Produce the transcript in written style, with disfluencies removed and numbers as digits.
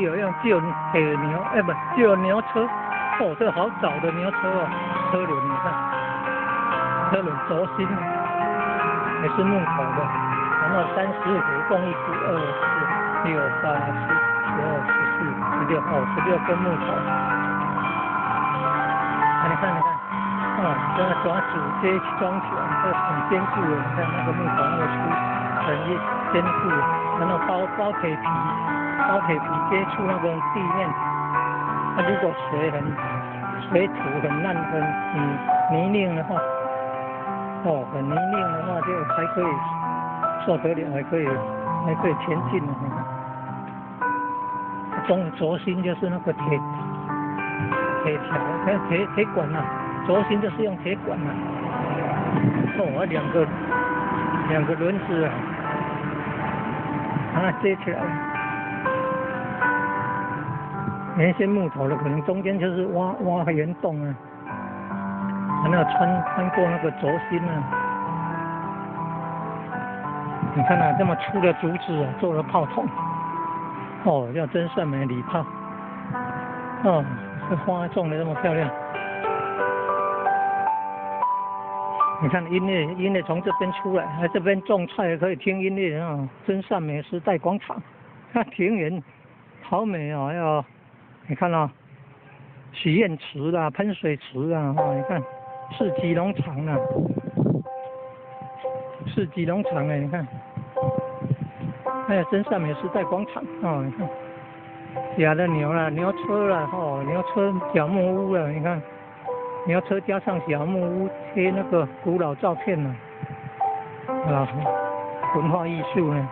有用舊鐵牛，哎不，舊牛車，哦，這好早的牛車哦，車輪你看，車輪軸心還是木頭的，然後35股共一股，二四六八十十二十四十六，哦，16根木頭。啊，你看你看，哦，這個抓主接裝起來，這很堅固的，你看那個木頭那個粗，很堅固，然後包包鐵皮。包鐵皮接觸那個地面，那如果水土很爛很泥濘的話，哦，很泥濘的話就還可以受得了，還可以前進的。中軸心就是那個鐵條，鐵管啊，軸心就是用鐵管啊。哦，兩個輪子啊，把它接起來。那些木頭的可能中間就是挖挖圓洞啊，然後穿過那個軸心啊。你看啊，這麼粗的竹子啊，做了炮筒。哦，叫真善美禮炮。哦，這花種的這麼漂亮。你看音樂，音樂從這邊出來，來這邊種菜可以聽音樂啊。真善美時代廣場，看庭園好美哦，要。你看啊，許願池啦，噴水池啊，哦，你看四季農場啊，四季農場哎，你看，還有真善美時代廣場哦，你看，養的牛啦，牛車啦，哦，牛車小木屋了，你看，牛車加上小木屋貼那個古老照片呢，啊，文化藝術呢。